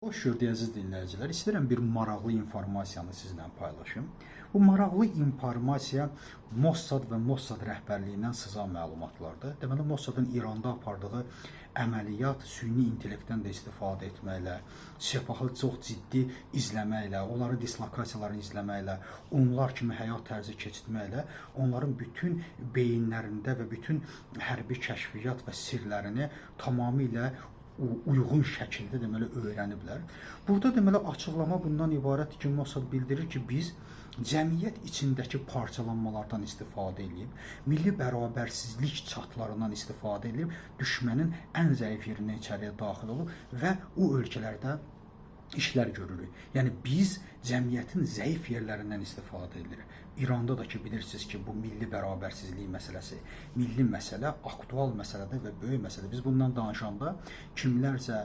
Xoş gördük, əziz dinləyicilər. İstəyirəm bir maraqlı informasiyanı sizlə paylaşım. Bu maraqlı informasiya Mossad və Mossad rəhbərliyindən sızan məlumatlardır. Deməli, Mossadın İranda apardığı əməliyyat süni intellektdən də istifadə etməklə, Sepahı çox ciddi izləməklə, onların dislokasiyalarını izləməklə, onlar kimi həyat tərzi keçirtməklə onların bütün beyinlərində və bütün hərbi kəşfiyyat və sirlərini tamamilə uyğun şəkildə deməli öyrəniblər. Burada deməli açıqlama bundan ibarətdir ki, Mossad bildirir ki, biz cəmiyyət içindəki parçalanmalardan istifadə edib, milli bərabərsizlik çatlarından istifadə edib, düşmənin ən zəif yerindən içəriyə daxil olub və o ölkələrdə işlər görürük. Yəni biz cəmiyyətin zəif yerlərindən istifadə edirik. İranda da ki bilirsiniz ki, bu milli bərabərsizlik məsələsi, milli məsələ aktual məsələdir və böyük məsələ. Biz bundan danışanda kimlərsə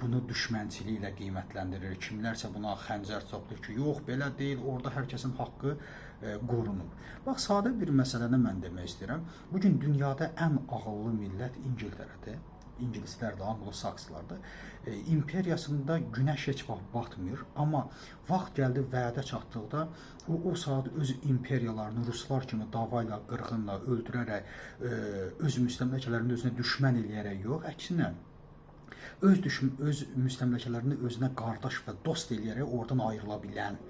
bunu düşmənçiliklə qiymətləndirir, kimlərsə buna xəncər çapdır ki, yox belə deyil, orada hər kəsin haqqı qorunub. Bax, sadə bir məsələni mən demək istəyirəm. Bu gün dünyada ən ağıllı millət İngiltərədir. İngilislər də, Anglo-Sakslar da. İmperiyasında günəş heç vaxt batmır, amma vaxt gəldi vədə çatdıqda o saat öz imperiyalarını ruslar kimi davayla, qırğınla öldürərək, öz müstəmləkələrini özünə düşmən eləyərək yox, əksinə öz müstəmləkələrini özünə qardaş və dost eləyərək oradan ayrıla bilən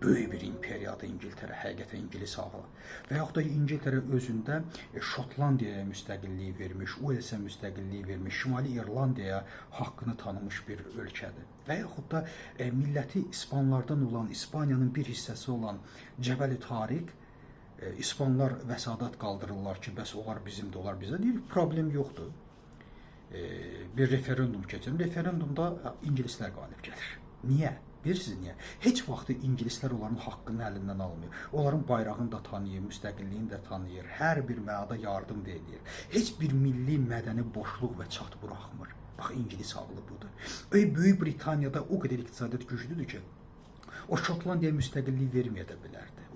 böyük bir imperiyadır İngiltərə, həqiqətən ingilis ağlı. Və yaxud da İngiltərə özündə Şotlandiyaya müstəqillik vermiş, Uelsə müstəqillik vermiş, Şimali İrlandiyaya haqqını tanımış bir ölkədir. Və yaxud da milləti İspanlardan olan, İspaniyanın bir hissəsi olan Cəbəli Tariq, İspanlar vəsadət qaldırırlar ki, bəs onlar bizimdir, onlar bizə deyir, problem yoxdur. Bir referendum keçirin. Referendumda ingilislər qalib gəlir. Niyə? Bilirsiniz niyə? Heç vaxt ingilislər onların haqqını əlindən almır. Onların bayrağını da tanıyır, müstəqilliyini də tanıyır. Hər bir mənada yardım da eləyir. Heç bir milli mədəni boşluq və çat buraxmır. Bax, ingilis ağlı budur. Ey, Böyük Britaniyada o qədər iqtisadiyyat güclüdür ki, o Şotlandiyaya müstəqillik verməyə də bilərdi.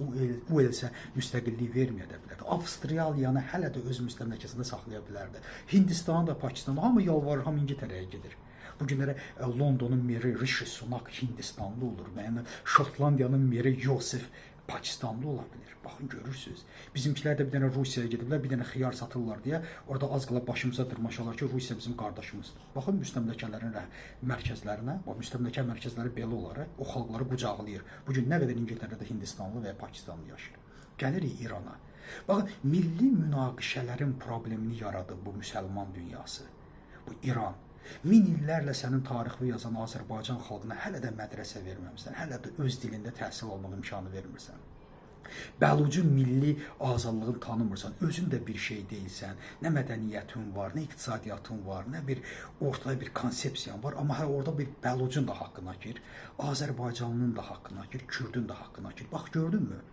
Uelsə müstəqillik verməyə də bilərdi. Avstraliyanı hələ də öz müstəmləkəsində saxlaya bilərdi. Hindistanı da, Pakistanı, hamı yalvarır, hamı İngiltərəyə gedir. Bu günlərə Londonun meri Rishi Sunak Hindistanlı olur. Yəni Şotlandiyanın meri Yosef Pakistanlı ola bilir. Baxın, görürsüz. Bizimkilər də bir dənə Rusiyaya gediblər, bir dənə xiyar satırlar deyə orada az qala başımıza dırmaşarlar ki, Rusiya bizim qardaşımızdır. Baxın müstəmləkələrin mərkəzlərinə, o müstəmləkə mərkəzləri belə olar, o xalqları qucaqlayır. Bu gün nə qədər İngiltərədə Hindistanlı və ya Pakistanlı yaşayır. Gəlirik İrana. Baxın, milli münaqişələrin problemini yaradıb bu müsəlman dünyası. Bu İran. Min illərlə sənin tarixini yazan Azərbaycan xalqına hələ də mədrəsə verməmisən, hələ də öz dilində təhsil almaq imkanı vermirsən. Bəlucu milli azadlığını tanımırsan, özün də bir şey deyilsən, nə mədəniyyətin var, nə iqtisadiyyatın var, nə bir ortada bir konsepsiyan var, amma hə orada bir Bəlucun da haqqına gir, Azərbaycanlının da haqqına gir, Kürdün də haqqına gir. Bax, gördünmü?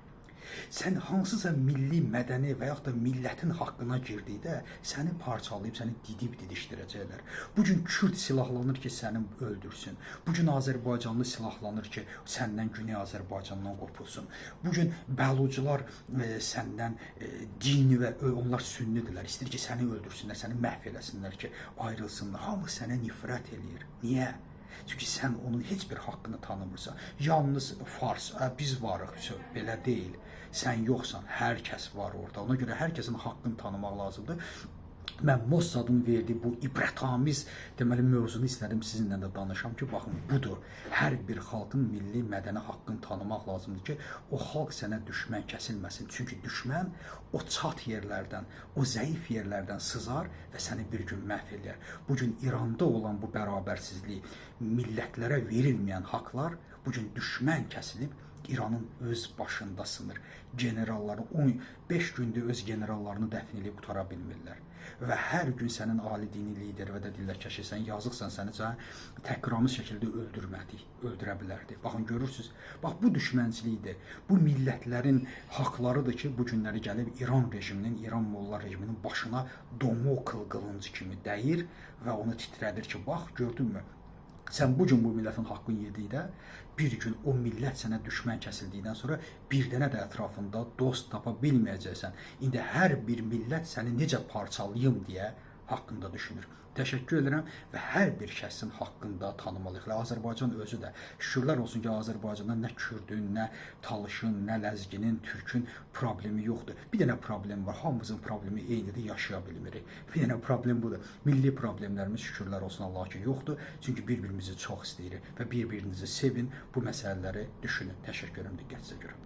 Sən hansısa milli, mədəni və yaxud da millətin haqqına girdikdə səni parçalayıb, səni didib didişdirəcəklər. Bu gün Kürd silahlanır ki, səni öldürsün. Bu gün Azərbaycanlı silahlanır ki, səndən Güney Azərbaycandan qopulsun. Bu gün Bəlucular səndən dini və onlar sünnidirlər. İstəyir ki, səni öldürsünlər, səni məhv eləsinlər ki, ayrılsınlar. Hamı sənə nifrət eləyir. Niyə? Çünki sən onun heç bir haqqını tanımırsan. Yalnız fars, biz varıq, belə deyil. Sən yoxsan, hər kəs var orada. Ona görə hər kəsin haqqını tanımaq lazımdır. Mən Mossadın verdiyi bu ibrətamiz deməli mövzunu istədim sizinlə də danışam ki, baxın budur. Hər bir xalqın milli mədəni haqqını tanımaq lazımdır ki, o xalq sənə düşmən kəsilməsin. Çünki düşmən o çat yerlərdən, o zəif yerlərdən sızar və səni bir gün məhv eləyər. Bu gün İranda olan bu bərabərsizlik, millətlərə verilməyən haqlar bu gün düşmən kəsilib İranın öz başında sınır. Generalları 15 gündür öz generallarını dəfn eləyib qutara bilmirlər. Və hər gün sənin ali dini lider və də diləkəşisən, yazıqsan səni təhqiramiz şəkildə öldürmədik, öldürə bilərdi. Baxın, görürsüz. Bax, bu düşmənçilikdir. Bu millətlərin haqlarıdır ki, bu günləri gəlib İran rejiminin, İran molla rejiminin başına Domokl qılıncı kimi dəyir və onu titrədir ki, bax, gördünmü? Sən bu gün bu millətin haqqını yedikdə, bir gün o millət sənə düşmən kəsildikdən sonra bir dənə də ətrafında dost tapa bilməyəcəksən. İndi hər bir millət səni necə parçalayım deyə haqqında düşünür. Təşəkkür edirəm və hər bir şəxsin haqqında tanımalıyıq. Elə Azərbaycan özü də şükürlər olsun ki, Azərbaycanda nə Kürdün, nə Talışın, nə Ləzginin, Türkün problemi yoxdur. Bir dənə problem var. Hamımızın problemi eynidir, yaşaya bilmirik. Bir dənə problem budur. Milli problemlərimiz şükürlər olsun Allaha ki, yoxdur. Çünki bir-birimizi çox istəyirik və bir-birinizi sevin, bu məsələləri düşünün. Təşəkkür edirəm diqqətinizə görə.